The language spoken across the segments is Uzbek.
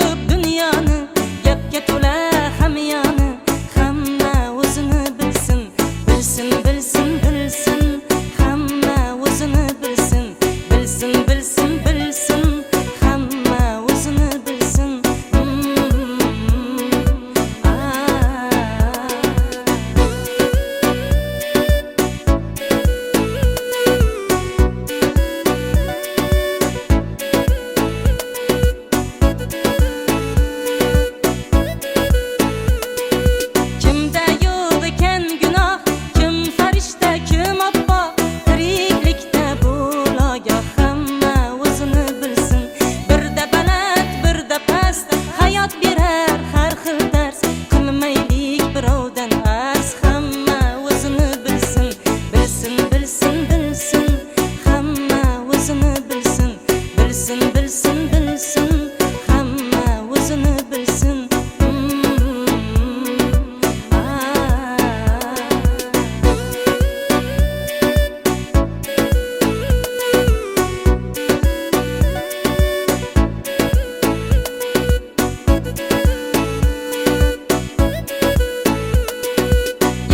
Ko'p dunyoni, gapga to'la hamyoni. Hamma o'zini bilsin, bilsin, bilsin, bilsin. Hamma o'zini bilsin, bilsin, bilsin, bilsin. Hamma o'zini bilsin. Ah. Kimda yo'q ekan gunoh, kim farishta, kim oppoq, tiriklikda bo'l ogoh, hamma o'zini bilsin. Birda baland, birda past, hayot berar har xil dars, qilmaylik birovdan arz, hamma o'zini bilsin, bilsin, bilsin, bilsin. Hamma o'zini bilsin, bilsin, bilsin, bilsin. Hamma o'zini bilsin. Ah.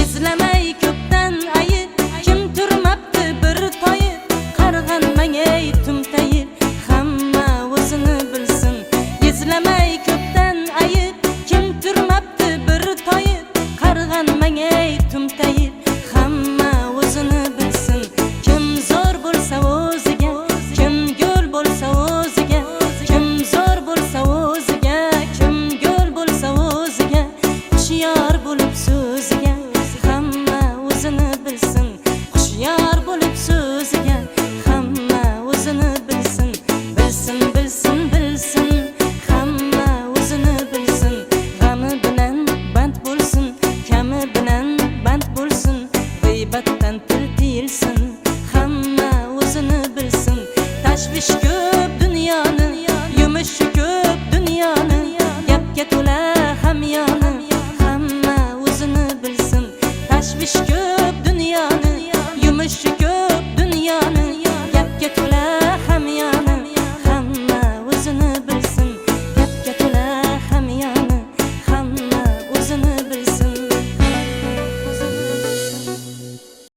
Izlamay ko'pdan ayib, kim turmabdi bir toyib, qarg'anmang ey tumtayib, hamma o'zini bilsin. Izlamay ko'p